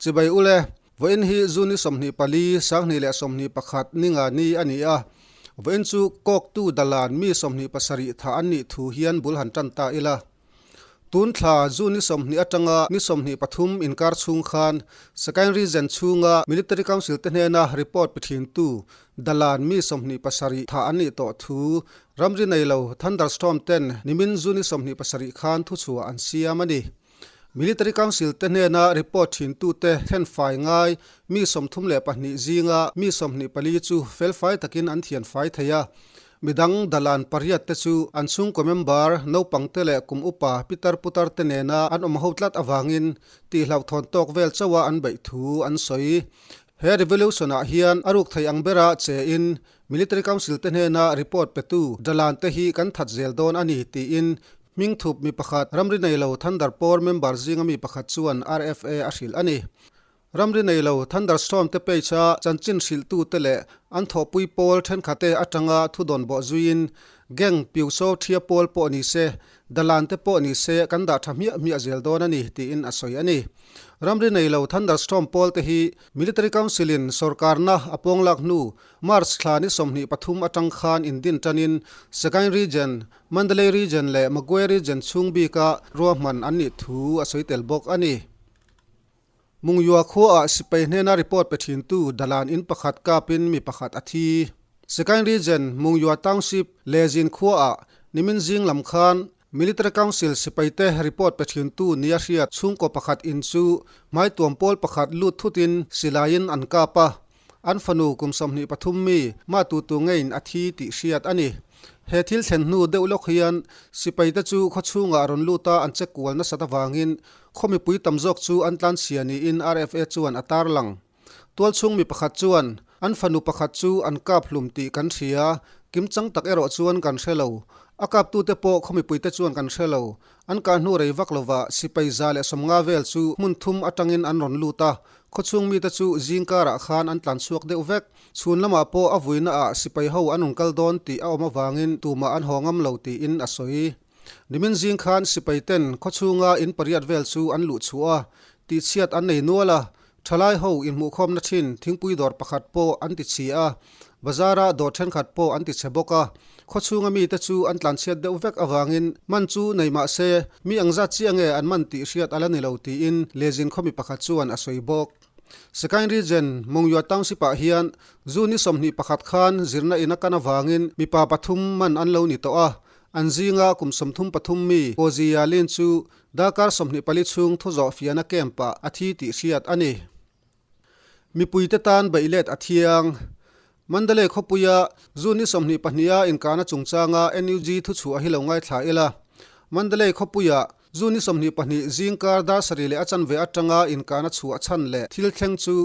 Chibai ule, vawiin hi June 24, 2021 ninga ni a ni a. Vawiin chu kawktu dalan mi 27 thah an nih thu hian bul han tan ta ila. Tun thla June 20 atanga ni 23 inkar chhung khan Sagaing Region chhunga Military Council te hnena report pe thintu dalan mi 27 thah an nih tawh thu ramri nei lo Thunderstorm ten nimin June 27 khan thuchhuah an siam a ni. Military Council te hnena report thintute thlenfai ngai mi 34 zinga mi 24 chu felfai takin an thianfai thei a. Midang dalan pariat te chu an chhungkaw member naupangte leh kum upa pitar putar te nena an awm ho tlat avangin tihhlauhthawn tawk vel chauha an beih thu an sawi. He revolution ah hian a ruk thei ang bera che in Military Council te hnena report petu dalan te hi kan that zel dawn a ni tiin hmingthup mi pakhat ramri neilo Thunder Power member zinga mi pakhat chuan RFA a hrilh a ni. Ramri nei lo thunderstorm te page a chanchin hrilhtu te leh an thawhpui pawl thenkhat te atanga thudawn bawh zuiin gang piuso thia pawl pawh ni se, dalan te pawh ni se kan dah tha hmiah hmiah zel dawn a ni tiin a sawi a ni. Ramri nei lo thunderstorm pawl te hi Military Council in sorkarna a pawnglak hnu March thla ni 23 atang khan indin tanin Sagaing Region, Mandalay Region leh Magway Region chhung bika ruahman an nih thu a sawi tel bawk a ni. Mungyua khuaah sipai hnena report pe thintu dalan in pakhat kapin mi pakhat a thi. Sagaing Region, Mungyua Township, Lezin khuaah nimin zing lam khan Military Council sipaite report pe thintu nia hriat chhungkaw pakhat in chu hmaituam pawl pakhat lut thutin silaiin an kap a. An fanu kum 23 mi mah tutu ngeiin a thi tih hriat a ni. He thil thlen hnu deuh lawk hian sipaite chu khaw chhungah rawn lut a an che kual nasat avangin khaw mipui tam zawk chu an tlanchhia niin RFA chuan a tarlang. Tualchhung mi pakhat chuan an fanu pakhat chu an kap hlum tih kan hria, kimchang tak erawh chuan kan hre lo. A kaptute pawh khaw mipuite chuan kan hre lo. An kah hnu rei vak lovah sipai 150 vel chu hmun thum atangin an rawn lut a, Khawchhung mite chu zing karah khan an tlan chhuak deuh vek. Chhun lamah pawh a vuina ah sipai ho an rawn kal dawn tih a awm avangin tumah an haw ngam lo tiin a sawi. Nimin zing khan sipai ten khawchhunga in pariat vel chu an luh chhuah a, tihchhiat an nei nual a, thalai ho inhmuhkhawmna thin thingpui dawr pakhat pawh an ti chhi a, Bazar-ah dawr thenkhat pawh an ti chhe bawk a, khawchhunga mite chu an tlanchhiat deuh vek avangin man chu nei mah se, mi ang zat chiah nge an man tih hriat a la ni lo tiin Lezin khawmi pakhat chuan a sawi bawk. Sagaing Region, Mongyua Township-ah hian June ni 21 khan zirna in a kan avangin mipa pathum man an lo ni tawh a, an zinga kum 33 mi Ko Zi Yalin chu darkar 24 chhung thuzawh fiahna camp-ah a thi tih hriat a ni. Mipuite tan beihlet a thiang. Mandalay khawpuia June ni 22 a inkahna chungchanga NUG thuchhuah hi lo ngaithla ila. Mandalay khawpuia June ni 22 zingkar dar sarih leh a chanve atanga inkahna chhuah chhan leh thil thleng chu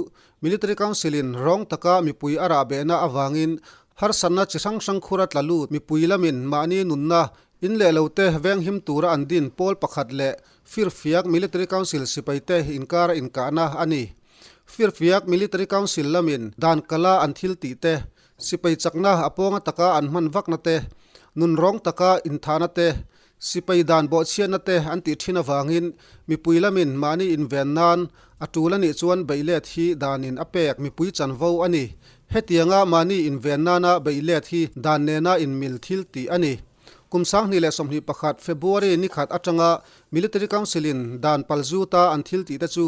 Military Council in rawng taka mipui a rahbehna avangin harsatna chi hrang hrang khura tla lut mipui lamin mahni nunna in leh lote venghim tura an din pawl pakhat leh Firfiak Military Council sipaite inkara inkahna a ni. Firfiak Military Council lamin dan kala an thil tih te, sipai chakna a pawnga taka an hman vakna te, nunrawng taka inthahna te, sipai dan bawhchhiatna te an tih thin avangin mipui lamin mahni inven nan a tul a nih chuan beihlet hi danin a pek mipui chanvo a ni. Hetianga mahni inven nana beihlet hi dan nena inmil thil tih a ni. Kum 2021 February ni khat atanga Military Council in dan palzuta an thil tih te chu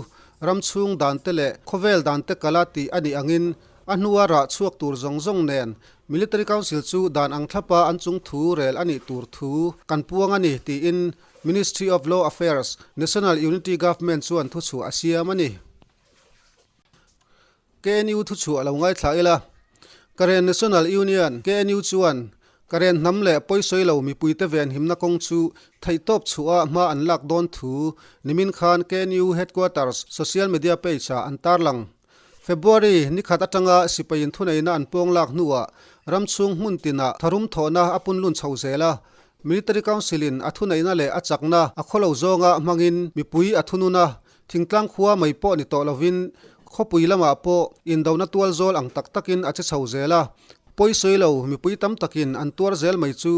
ram chhung dan te leh khawvel dan te kala tih a nih angin a hnua rah chhuak tur zawng zawng nen Military Council chu dan ang thlapa an chung thu rel a nih tur thu kan puang a ni tiin Ministry of Law Affairs, National Unity Government chuan thuchhuah a siam a ni. KNU thuchhuah lo ngaithla ila. Karen National Union, KNU, chuan Karen hnam leh pawisawi lo mipuite venhimna kawng chu theihtawp chhuah hma an lak dawn thu nimin khan KNU Headquarters social media page ah an tarlang. February ni khat atanga sipaiin thuneihna an pawng lak hnuah ram chhung hmun tinah tharum thawhna a punlun chho zel a, Military Council in a thuneihna leh a chakna a khawlo zawnga hmangin mipui a thunun a, Thingtlang khua mai pawh ni tawh lovin khawpui lamah pawh indona tual zawl ang tak takin a che chho zel a, pawisawi lo mipui tam takin an tuar zel mai chu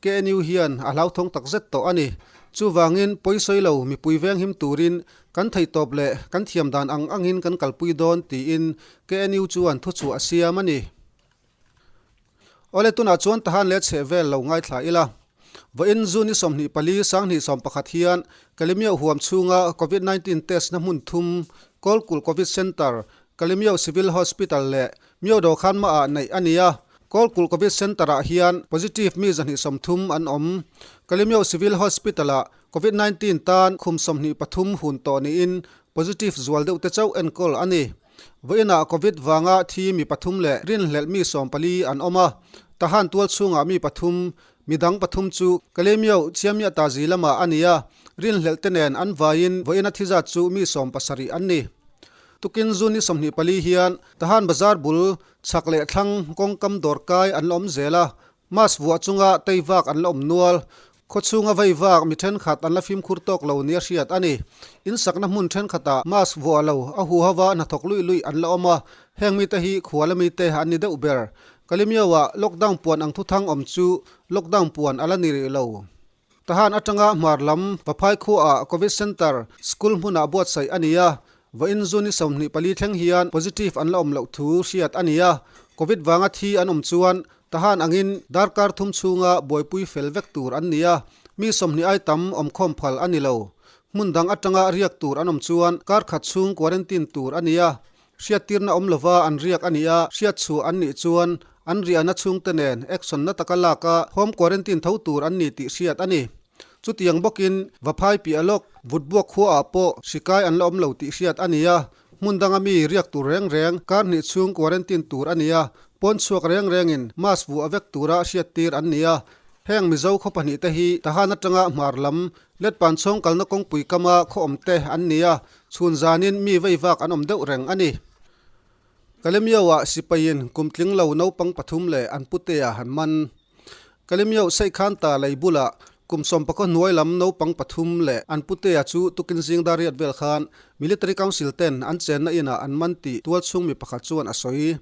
KNU hian a hlauthawng takzet tawh a ni. Chuvangin pawisawi lo mipui venghim turin kan theihtawp leh kan thiam dan ang angin kan kalpui dawn tiin KNU chuan thuchhuah a siam a ni. Awle tunah chuan Tahan leh chheh vel lo ngaithla ila. Vawiin June 24 2011 hian Kalemyo huam chhunga Covid 19 test na hmun thum Kawlkulh Covid Centre, Kalemyo Civil Hospital leh Myo Dawkhan mah ah neih a ni a. Kawlkulh Covid Centre ah hian positive mi 130 an awm. Kalemyo Civil Hospital ah Covid 19 tan khum 23 hun tawh niin positive zual deuh te chauh enkawl a ni. Vawiinah Covid vanga thi mi pathum leh rinhlelh mi 14 an awm a, Tahan tual chhungah mi pathum, mi dang pathum chu Kalemyo Chiamiatazi lamah a ni a, rinhlelh te nen an vaiin vawiina thi zat chu mi 70 an ni. Tukin June 24 hian Tahan bazar bul chhak leh thlang kawngkam dawrkai an la awm zel a, Mask vuah chunga tei vak an la awm nual. Khaw chhunga vei vak mi thenkhat an la fimkhur tawk lo nia hriat a ni. In sakna hmun thenkhatah mask vuah lo a huhava hnathawk luih luih an la awm a, heng mite hi khuala mite an ni deuh ber. Kalimyo-ah lockdown puan ang thuthang awm chu lockdown puan a la ni rih lo. Tahan atanga hmar lam Vaphai khuaah Covid Centre school hmunah buatsaih a ni a, vawiin June 24 thleng hian positive an la awm loh thu hriat a ni a, Covid vanga thi an awm chuan Tahan angin darkar thum chhunga buaipui fel vek tur an ni a, mi 20 ai tam awmkhawm phal a ni lo. Hmun dang atanga riak tur an awm chuan kar khat chhung quarantine tur a ni a, Hriattirna awm lova an riak a nih a, hriatchhuah an nih chuan an riahna chhungte nen action na taka lak a home quarantine tho tur an ni tih hriat a ni. Chutiang bawkin Vaphai piah lawk Vutbuak khuaah pawh hri kai an la awm lo tih hriat a ni a, hmun danga mi riak tur reng reng kar hnih chhung quarantine tur a ni a, pawn chhuak reng rengin mask vuah vek tura hriattir an ni a. Heng Mizo khaw pahnihte hi Tahan atanga hmar lam Letpan chhawng kalna kawngpui kama khaw awmte an ni a, Chhun zanin mi vei vak an awm deuh reng a ni. Kalemyo-ah sipaiin kum tling lo naupang pathum leh an putea han man. Kalemyo Seikhanta lei bulah kum sawmpakaw hnuai lam naupang pathum leh an putea chu tukin zing dar riat vel khan Military Council ten an chenna inah an man tih tualchhung mi pakhat chuan a sawi.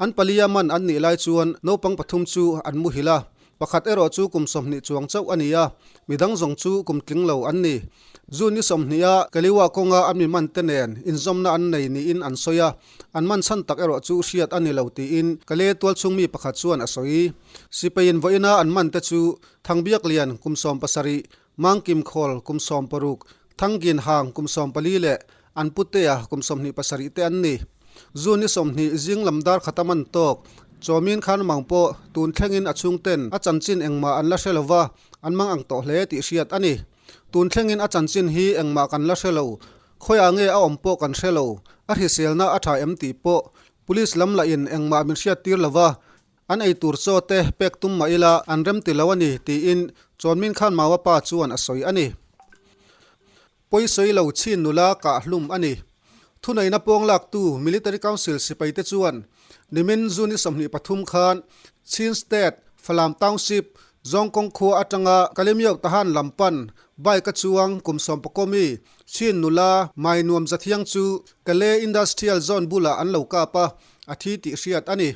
An palia man an nih lai chuan naupang pathum chu an muhil a, Pakhat erawh chu kum 20 chuang chauh a ni a, midang zawng chu kum tling lo an ni. June ni 20 a Kaliwa kawnga an mi man te nen inzawmna an nei niin an sawi a, an man chhan tak erawh chu hriat a ni lo tiin Kale tualchhung mi pakhat chuan a sawi. Sipaiin vawiina an man te chu Thangbiak Lian kum 17, Mangkim Khawl kum 16, Thanggin Hang kum 14 leh An putea kum 27 te an ni. June ni 20 zing lam dar khata man tawk. Chawmin khan mang pawh tun thlengin a chhungten a chanchin engmah an la hre lova, an mang ang tawh hle tih hriat a ni. Tun thlengin a chanchin hi engmah kan la hre lo. Khawiah nge a awm pawh kan hre lo. A hriselna a tha em tih pawh Police lam lahin engmah min hriattir lova, an ei tur chaw te pek tum mah ila an rem ti lo a ni tiin Chawnmin khan Maua pa chuan a sawi a ni. Pawisawi lo chin nula kah hlum a ni. Thuneihna pawng laktu Military Council sipaite chuan nimin June 23 khan Chin State, Falam Township, Zawngkawng khua atanga Kalemyo Tahan lam pan bike a chuang kum 11 mi Chin nula Mai Nuam Zathiang chu Kale Industrial Zone bulah an lo kap a, a thi tih hriat a ni.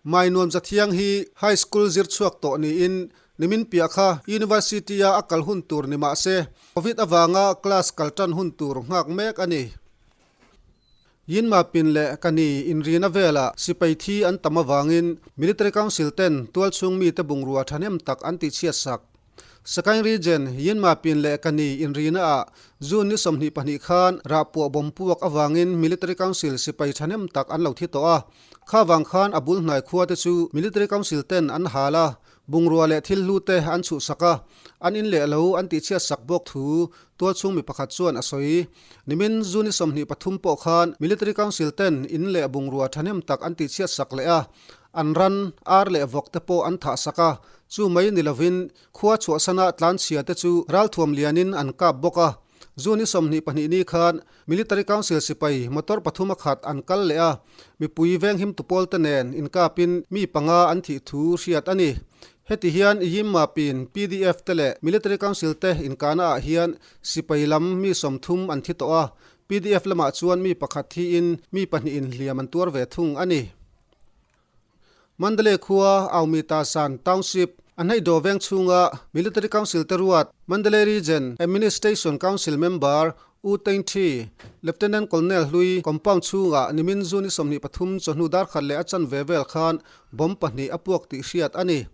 Mai nuam zathiang hi High School zir chhuak tawh niin nimin piah kha University-a a kal hun tur ni mah se, Covid avanga class kal tan hun tur nghak mek a ni. Yinmapin leh Kani inrina velah sipai thi an tam avangin Military Council ten tualchhung mite bungrua thahnem tak an tihchhiat sak. Sakaing Region, Yinmapin leh Kani inrina ah June ni 22 khan rahpuah bawm puak avangin Military Council sipai thahnem tak an lo thi tawh a. Kha vang khan a bul hnai khua te chu Military Council ten an hal a, bungrua leh thil hlu te an chhuhsak a, an in leh lo an tihchhiat sak bawk thu tualchhung mi pakhat chuan a sawi. Nimin June ni 23 pawh khan Military Council ten in leh bungrua thahnem tak an tihchhiat sak leh a, An ran, ar leh vawk te pawh an thah sak a, chu mai ni lovin khua chhuahsana tlanchhia te chu ralthuam lianin an kap bawk a. June ni 22 ni khan Military Council sipai motor pathum a khat an kal leh a, mipui venghim tupawl te nen inkapin mi panga an thih thu hriat a ni. Heti hian Yimma pin PDF te leh Military Council te inkahna ah hian sipai lam mi 30 an thi tawh a, PDF lamah chuan mi pakhat thiin mi pahnihin hliam an tuar ve thung a ni. Mandalay khua Aumitasan Township. A hnaih veng chhunga Military Council te ruat Mandalay Region Administration Council member U Thein Thi, Lieutenant Colonel hlui compound chhungah nimin June 23 chawhnu dar khat leh a chanve vel khan bomb pahnih a puak tih hriat a ni.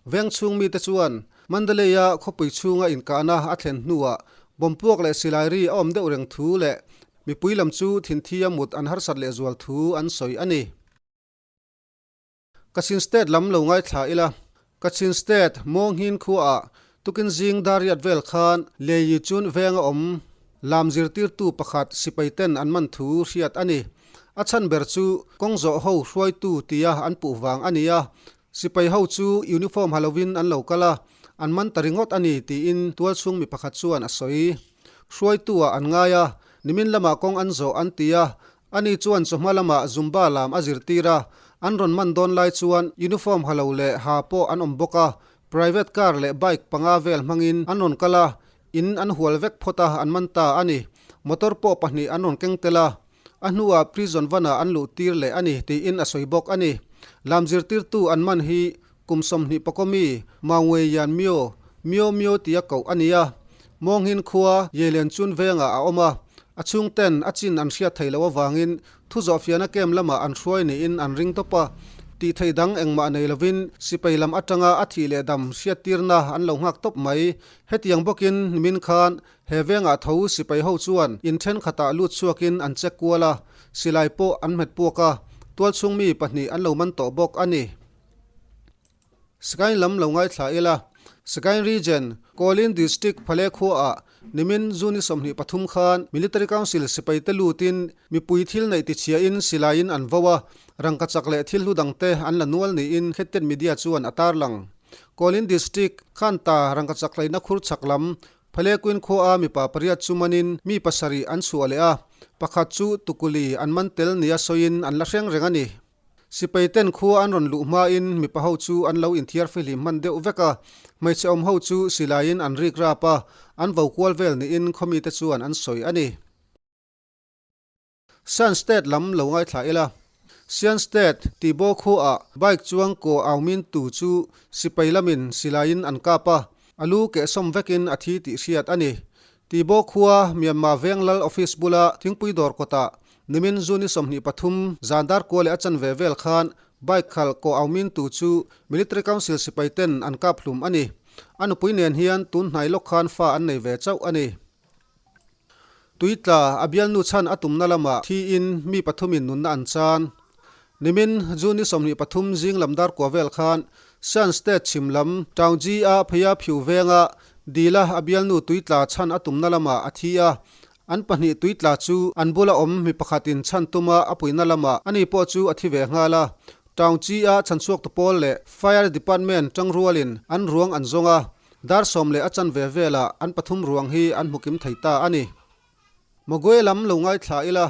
Veng chhung mite chuan Mandalay-a khawpui chhunga inkahna a thlen hnuah bomb puak leh silai ri a awm deuh reng thu leh mipui lam chu thinthia mut an harsat lehzual thu an sawi a ni. Kachin State lam lo ngaithla ila, Kachin State Mawnghin khuaah tukin zing dar riat vel khan Leyi chun veng a awm lam zirtirtu pakhat sipai ten an man thu hriat a ni. A chhan ber chu kawng zawh ho hruaitu tia an puh vang a ni a, sipai ho chu uniform ha lovin an lo kal a, an man ta ringawt a ni tiin tualchhung mi pakhat chuan a sawi. Hruaitu ah an ngai a, nimin lamah kawng an zawh an ti a, Ani chuan chawhma lamah Zumba lam a zirtir a, an rawn man dawn lai chuan uniform ha lo leh ha pawh an awm bawk a, private car leh bike panga vel hmangin an rawn kal a, in an hual vek phawt a, an man ta a ni. Motor pawh pahnih an rawn keng tel a, a hnuah prison vanah an luh tir leh a ni tiin a sawi bawk a ni. Lam zirtirtu an man hi kum 20 pakaw mi Maungwe Yan Myo, Myo Myo tia koh a ni a. Mawnghin khua Yelian chun vengah a awm a, a chhungten a chin an hriat theih loh avangin thu zawhfiahna camp lamah an hruai niin an ring tawp a. Tih theih dang engmah nei lovin sipai lam atanga a thih leh dam hriattirna an lo nghak tawp mai. Hetiang bawkin nimin khan he vengah tho sipai ho chuan in thenkhatah lut chhuakin an check kual a, silai pawh an hmet puak a, tualchhung mi pahnih an lo man tawh bawk a ni. Sagaing lam lo ngaithla ila, Sagaing Region, Kawlin District Phale khuaah nimin June 23 khan Military Council sipai te lutin mipui thil neih tichhiain silaiin an vo a, rangkachak leh thil hlu dangte an la nual niin Khettet Media chuan a tarlang. Kawlin District Khanta rangkachak hleina khur chhak lam Phale Queen khuaa mipa pariat chu manin mi pasarih an chhuah leh a, pakhat chu Tukuli an man tel nia sawiin an la hreng reng a ni. Sipai ten khua an rawn luh hmain mipa ho chu an lo inthiar fihlim hman deuh vek a, hmeichhe awm ho chu silaiin an rik rap a, an vo kual vel niin khawmite chuan an sawi a ni. Shan State lam lo ngaithla ila, Shan State Tibaw khuaah bike chuang kaw au min tu chu sipai lamin silaiin an kap a, a lu kehsawm vekin a thi tih hriat a ni. Tibaw khua Myanmar veng lal office bula thingpui dawr kawtah nimin June 23 zan dar kua leh a chanve vel khan bike khalh kaw au min tu chu Military Council sipai ten an kap hlum a ni. A nupui nen hian tun hnai lawk khan fa an nei ve chauh a ni. Tuitla a bialnu chhan a tumna lamah thiin mi pathumin nunna an chan. Nimin June 23 zing lam dar kua vel khan Shan State chhim lam Taunggyi-a Phaya Phyu venga dila a bialnu tuitla chhan a tumna lamah a thi a. An pahnih tuitla chu an bula awm mi pakhatin chhan tuma a puihna lamah ani pawh chu a thi ve nghal a. Taunggyi-a chhanchhuaktu pawl leh Fire Department tangrualin an ruang an zawng a, dar sawm leh a chanve velah an pathum ruang hi an hmu kim thei ta a ni. Magwe lam lo ngaithla ila,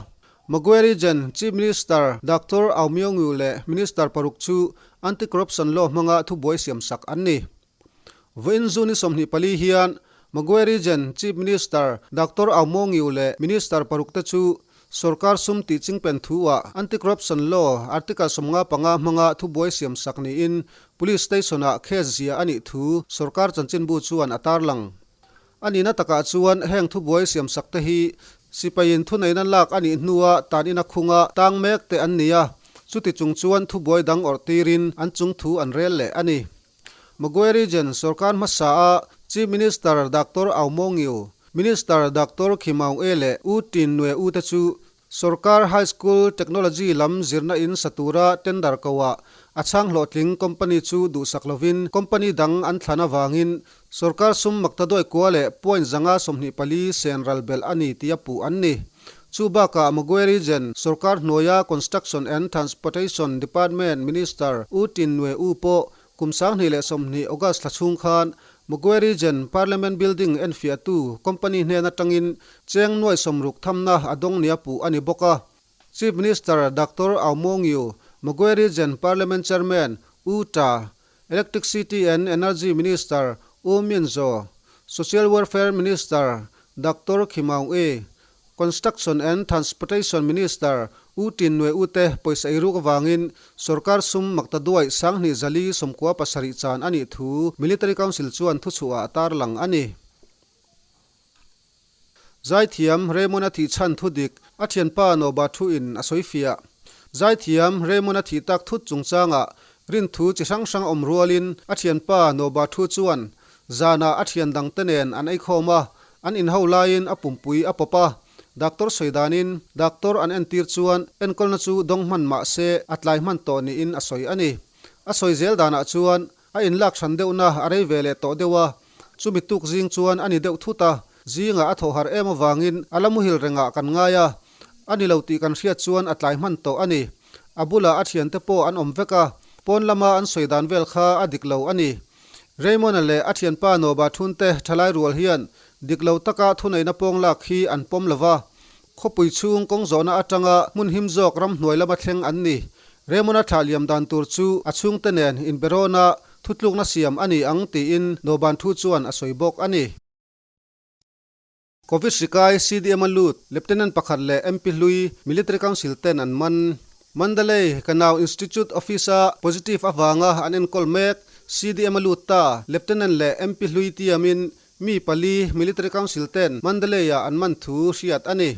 Magwe Region Chief Minister Doctor Aung Myo Ngu leh Minister paruk chu Anti-Corruption Law hmanga thubuai siamsak an ni. Vawiin June 24 hian Magwe Region Chief Minister Doctor Aung Myo Ngu leh Minister paruk te chu sorkar sum tih chingpen thu-ah Anti-Corruption Law Article 55 hmanga thubuai siamsak niin Police Station-ah case zia a nih thu sorkar chanchinbu chuan a tarlang. A nihna takah chuan heng thubuai siamsak te hi sipaiin thuneihna lak a nih hnua tan ina khunga tang mek te an ni a, chuti chung chuan thubuai dang awrh tirin an chung thu an rel leh a ni. Magwe Region sorkar hmasa a Chief Minister Doctor Aung Maw Ngio, Minister Doctor Khi Maung E leh U Tin Nwe U te chu Sorkar High School Technology lam zirna in sa tura tender koah a chhang hlawhtling company chu duhsak lovin company dang an thlan avangin sorkar sum maktaduai kua leh point 524 sen ral belh a ni tia puh an ni. Chu bakah Magwe Region sorkar hnuaia Construction and Transportation Department Minister U Tin Nwe U pawh kum 2020 August thla chhung khan Magwe Region Parliament Building enfiahtu company hnen atangin cheng nuai sawmruk thamna a dawng nia puh a ni bawk a. Chief Minister Doctor Aung Maw Ngio, Magwe Region Parliament Chairman U Ta, Electricity and Energy Minister U Myint Zaw, Social Welfare Minister Doctor Khi Maung E, Construction and Transportation Minister U Tin Nwe U te pawisa eiruk avangin sorkar sum maktaduaih 2497 chan a nih thu Military Council chuan thuchhuah ah a tarlang a ni. Zaithiam Raymond a thih chhan thu dik a thianpa Noba thu in a sawi fiah. Zaithiam Raymond a thih tak thut chungchangah rinthu chi hrang hrang awm rualin a thianpa Noba thu chuan zanah a thian dangte nen an eikhawm a, an inho laiin a pumpui a pawp a. Doctor sawi danin doctor an entir chuan enkawlna chu dawng hman mah se a tlai hman tawh niin a sawi a ni. A sawi zel danah chuan A inlak hran deuhna a rei ve leh tawh deuh a, chumi tuk zing chuan a ni deuh thut a, zingah a thawh harh em avangin a la muhil rengah kan ngai a, a ni lo tih kan hriat chuan a tlai hman tawh a ni. A bulah a thiante pawh an awm vek a, pawn lama an sawi dan vel kha a dik lo a ni. Raymond-a leh a thianpa Noba thunte thalai rual hian dik lo taka thuneihna pawng lak hi an pawm lo va, Khawpui chhung kawng zawhna atanga hmun him zawk ramhnuai lama thleng an ni. Raymond-a thlah liam dan tur chu a chhungte nen inberawna thutlukna siam a ni ang tiin Noban thu chuan a sawi bawk a ni. Covid hri kai CDM-a lut Lieutenant pakhat leh MP hlui Military Council ten an man. Mandalay Kanau Institute Office-a positive avanga an enkawl mek CDM-a lut ta Lieutenant leh MP hlui tiamin Mi pali Military Council ten Mandalay-ah an man thu hriat a ni.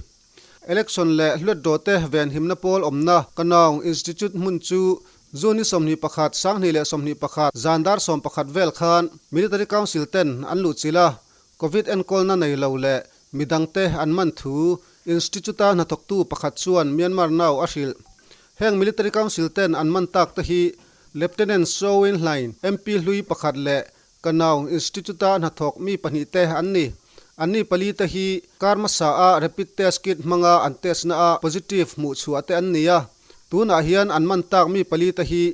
Election leh hluatdawte venhimna pawl awmna Kanaung Institute hmun chu June ni 21, 2021 zan dar 11 vel khan Military Council ten an luhchilh a, Covid enkawlna nei lo leh midangte an man thu Institute-a hnathawktu pakhat chuan Myanmar Now a hrilh. Heng Military Council ten an man tak te hi Lieutenant Soe Win Hlaing, MP hlui pakhat leh Ka nau Institute-a hnathawk mi pahnihte an ni. Anni palite hi kar hmasa-a rapid test kit hmanga an test na-a positive hmuh chhuah te an ni a. Tunah hian an man tak mi palite hi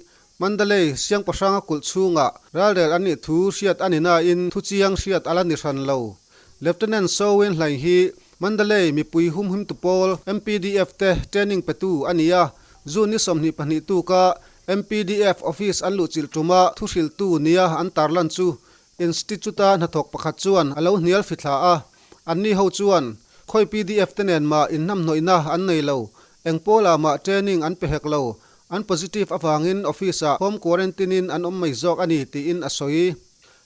Mandalay Siangpahranga kulh chhungah ralrel an nih thu hriat a ni nain thu chiang hriat a la ni hran lo. Lieutenant Soe Win Hlaing hi Mandalay mipui humhimtu pawl MPDF te training petu a ni a. June ni 22 tuka MPDF office an luhchilh tuma thuhriltu nia an tarlan chu Institute-a hnathawk pakhat chuan a lo hnial fithla a. Anni ho chuan, Khawi PDF te nen mah inhnamhnawihna an nei lo, eng pawlah mah training an pe hek lo, an positive avangin office-ah home quarantine-in an awm mai zawk a ni, tiin a sawi.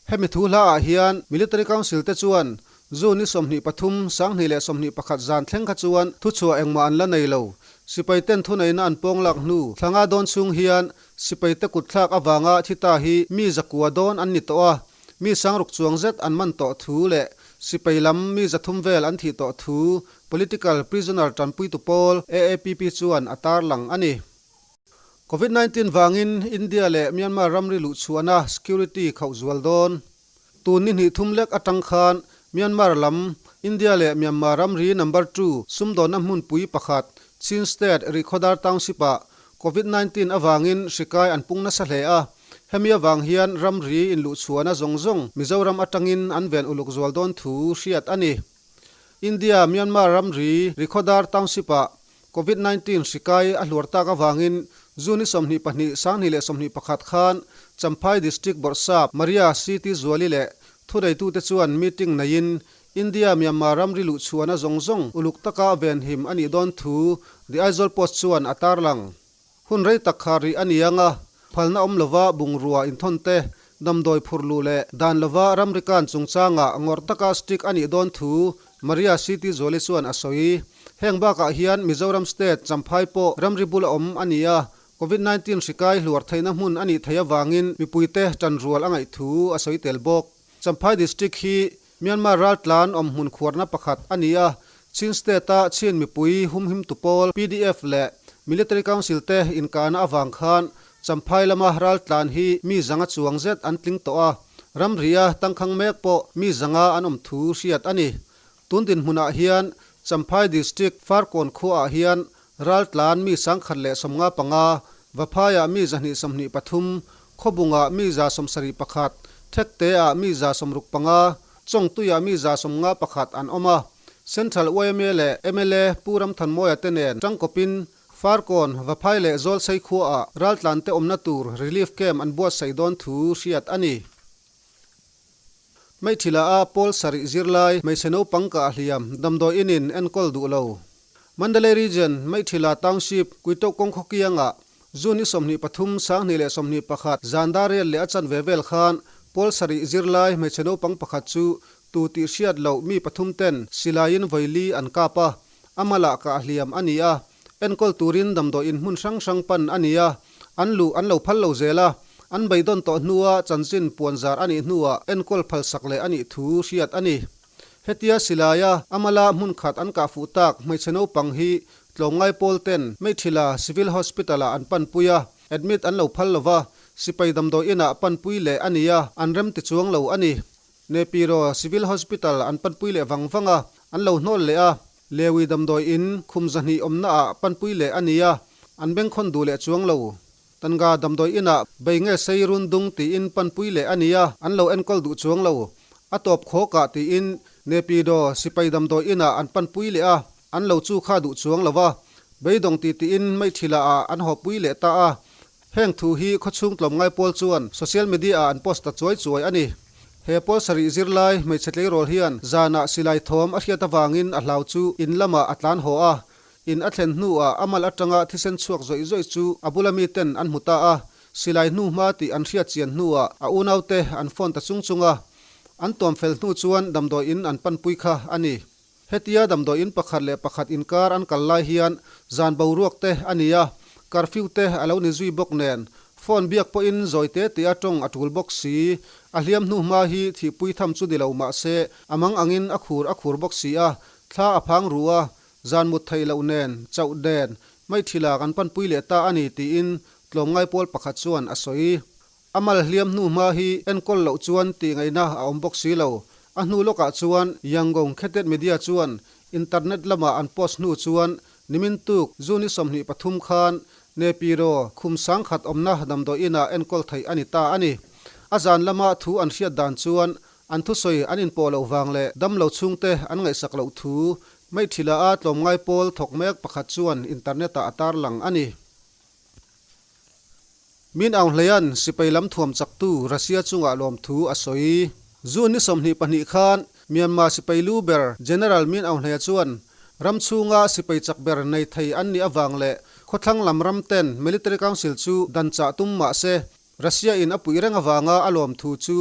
Hemi thu hlaah hian Military Council te chuan June ni 23, 2021 zan thleng kha chuan thuchhuah engmah an la nei lo. Sipai ten thuneihna an pawng lak hnu thlanga dawn chhung hian sipai te kutthlak avanga thi ta hi mi zakua dawn an ni tawh a, mi sangruk chuang zet an man tawh thu leh sipai lam mi 300 vel an thih tawh thu Political Prisoner tanpuitu pawl AAPP chuan a tarlang a ni. Covid 19 vangin India leh Myanmar ramri luhchhuahna security khauh zual dawn. Tun ni hnih thum lek atang khan Myanmar lam India leh Myanmar ramri number two sumdawnna hmunpui pakhat Chin State Rihkhawdar Township ah Covid 19 avangin hri kai an pung nasa hle a. Hemi avang hian ramri inluhchhuahna zawng zawng Mizoram atangin an ven uluk zual dawn thu hriat a ni. India Myanmar ramri Rihkhawdar Township ah Covid 19 hri kai a hluar tak avangin June ni 22, 2021 khan Champhai District Bawrhsap Maria CT Zuali leh thuneitute chuan meeting neiin India Myanmar ramri luhchhuahna zawng zawng uluk taka venhim a nih dawn thu The Aizawl Post chuan a tarlang. Hun rei tak kha rih a ni ang a, phalna awm lova bungrua inthawn te, damdawi phur luh leh dan lova ramri kan chungchangah ngawrh taka strict a nih dawn thu Maria CT Zuali chuan a sawi. Heng bakah hian Mizoram State Champhai pawh ramri bula awm a ni a, Covid 19 hri kai hluar theihna hmun a nih theih avangin mipuite tanrual a ngaih thu a sawi tel bawk. Champhai District hi Myanmar raltlan awmhmun khuarna pakhat a ni a, Chin State-a Chin mipui humhimtu pawl PDF leh Military Council te inkahna avang khan Champhai lama raltlan hi mi zanga chuang zet an tling tawh a, ramria tangkhang mek pawh mi zanga an awm thu hriat a ni. Tun dinhmunah hian Champhai District Farkawn khuaah hian raltlan mi 155, Vaphaiah mi 223, Khawbungah mi 171, Thekteah mi 65, Chawngtuiah mi 151 an awm a. Central yma leh mla Pu Ramthanmawia te nen tangkawpin Farkawn, Vaphai leh Zawlsei khuaah raltlante awmna tur relief camp an buatsaih dawn thu hriat a ni. Hmeichhila a pawl sarih zirlai hmeichhe naupang kah hliam damdawi inin enkawl duh lo. Mandalay Region, Maithila Township, Kuitoh kawng khawkiangah June ni 23, 2021 zan dar riat leh a chanve vel khan pawl sarih zirlai hmeichhe naupang pakhat chu tu tih hriat loh mi pathum ten silaiin vawi li an kap a, a malah kah hliam a ni a, enkawl turin damdawiin hmun hrang hrang pan a ni a, an luh an lo phal lo zel a, an beidawn tawh hnua chanchin puanzar a nih hnuah enkawl phalsak leh a nih thu hriat a ni. Hetia silaia a mala hmun khat an kah fuh tak hmeichhe naupang hi tlawmngai pawl ten Meithila Civil Hospital-ah an panpui a, admit an lo phal lova, sipai damdawi inah panpui leh a ni a, an rem ti chuang lo a ni. Nepiro Civil Hospital an panpui leh vang vang a, an lo hnawl leh a, Lewi damdawi in khum zahnih awmnaah panpui leh a ni a, an bengkhawn duh leh chuang lo. Tanga damdawi inah bei nge sei run dung tiin panpui leh a ni a, an lo enkawl duh chuang lo. A tawp khawkah tiin Nepido sipai damdawi inah an panpui leh a, an lo chu kha duh chuang lo a. Beidawng ti tiin Meithila ah an hawpui leh ta a. Heng thu hi khawchhung tlawmngai pawl chuan social media ah an post ta chuai chuai a ni. He pawl sarih zirlai hmeichhe tleirawl hian zanah silai thawm a hriat avangin a hlau chu in lamah a tlan haw a. In a thlen hnuah a mal atanga thisen chhuak zawih zawih chu a bula miten an hmu ta a, silai hnu hma tih an hriat chian hnuah a unaute an phone ta chung chung a. An tuam fel hnu chuan damdawi in an panpui kha a ni. Hetia damdawi in pakhat leh pakhat inkar an kal lai hian zan boruak te a ni a, curfew te a lo ni zui bawk nen phone biak pawhin zawi te te a tawng a tul bawk si. A hliam hnu hma hi thihpui tham chu ni lo mah se a mang angin a khur a khur bawk si a, thla a phang ru a, Zan mut theih loh nen, chauh nen, Maithila kan panpui leh ta a ni tiin tlawmngai pawl pakhat chuan a sawi. A mal hliam hnu hma hi enkawl loh chuan tih ngaihna a awm bawk si lo. A hnu lawkah chuan Yangon Khetet Media chuan internet lama an post hnu chuan nimin tuk June 23 khan Nepiro khum sangkhat awmna damdawi inah enkawl theih a ni ta a ni. A zan lama thu an hriat dan chuan An thusawi an inpawh loh vang leh damlo chhungte an ngaihsak loh thu Maithila a tlawmngai pawl thawk mek pakhat chuan internet-ah a tarlang a ni. Min Aung Hlaing sipai lam thuam chaktu Russia chungah lawmthu a sawi. June ni 22 khan Myanmar sipai lu ber General Min Aung Hlaing chuan ram chhunga sipai chak ber nei thei an nih avang leh khawthlang lam ram ten Military Council chu dan chah tum mah se Russia in a puih reng avanga a lawm thu chu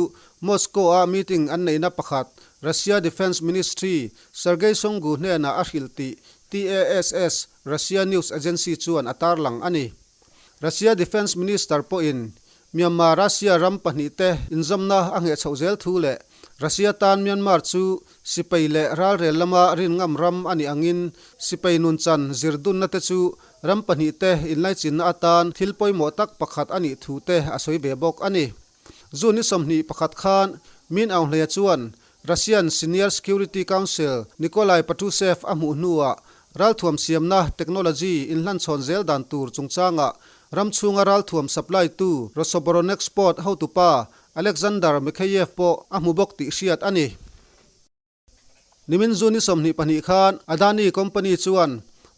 Moscow a meeting an neihna pakhat Russia Defence Ministry Sergei Shoigu hnenah a hrilh tih TASS Russia news agency chuan a tarlang a ni. Russia Defence Minister pawhin Myanmar Russia ram pahnihte inzawmna a ngheh chhoh zel thu leh Russia tan Myanmar chu sipai leh ralrel lama rinngam ram a nih angin sipai nunchan zirdunna te chu Ram pahnihte inlaichinna atan thil pawimawh tak pakhat a nih thu te a sawi ve bawk a ni. June ni 21 khan Min Aung Hlaing chuan Russian Senior Security Council Nikolai Patrushev a hmuh hnuah ralthuam siamna technology inhlanchhawn zel dan tur chungchangah ram chhunga ralthuam supply tu Rosoboronexport hotupa Alexander Mikheyev pawh a hmu bawk tih hriat a ni. Nimin June ni 22 khan Adani Company chuan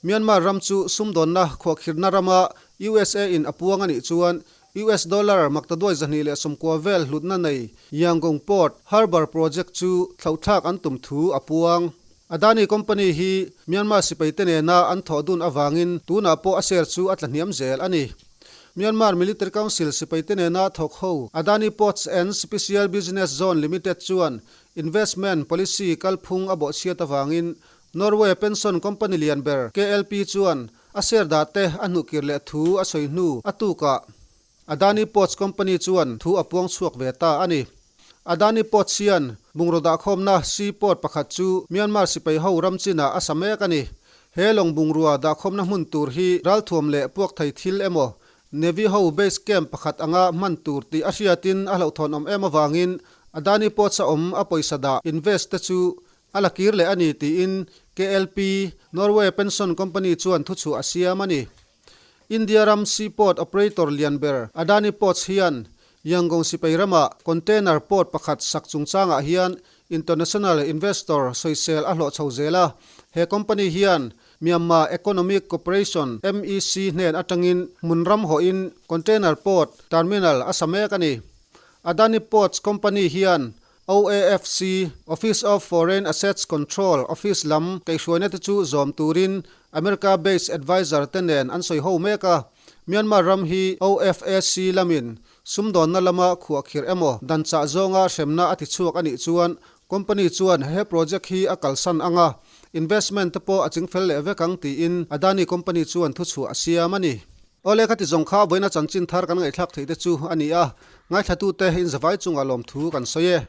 Myanmar ram chu sumdawnna khuahkhirhna rama USA in a puang a nih chuan US dollar maktaduai 290 vel hlutna nei Yangon Port Harbour Project chu thlauhthlak an tum thu a puang. Adani Company hi Myanmar sipaite nena an thawh dun avangin tunah pawh a share chu a tla hniam zel a ni. Myanmar Military Council sipaite nena thawk ho Adani Ports and Special Business Zone Limited chuan Investment policy kalphung a bawhchhiat avangin Norway pension company lian ber KLP chuan a share dah te a hnuhkir leh thu a sawi hnu a tukah Adani Ports Company chuan thu a puang chhuak ve ta a ni. Adani Ports hian bungraw dahkhawmna sea port pakhat chu Myanmar sipai ho ram chinah a sa mek a ni. He lawng bungrua dahkhawmna hmun tur hi ralthuam leh puak thei thil emaw Navy ho base camp pakhat anga hman tur tih a hriatin a hlauhthawn awm em avangin Adani Ports a awm a pawisa dah invest te chu a la kir leh a ni tiin KLP, Norway pension company chuan thuchhuah a siam a ni. India ram seaport operator lian ber Adani Ports hian Yangon sipai rama container port pakhat sak chungchangah hian international investor sawisel a hlawh chho zel a, he company hian Myanmar Economic Cooperation, MEC, hnen atangin hmun ram hawhin container port terminal a sa mek a ni. Adani Ports Company hian OAFC, Office of Foreign Assets Control, office lam kaihhruaina te chu zawm turin America based adviser te nen an sawi ho mek a. Myanmar ram hi OFAC lamin sumdawnna lama khuahkhirh emaw dan chah zawnga hremna a tichhuak a nih chuan company chuan he project hi a kalsan ang a, investment te pawh a chingfel leh vek ang tiin Adani company chuan thuchhuah a siam a ni. Awle khati zawng kha vawiina chanchin thar kan ngaihthlak theih te chu a ni a, ngaithlatute inzavai chungah lawmthu kan sawi e.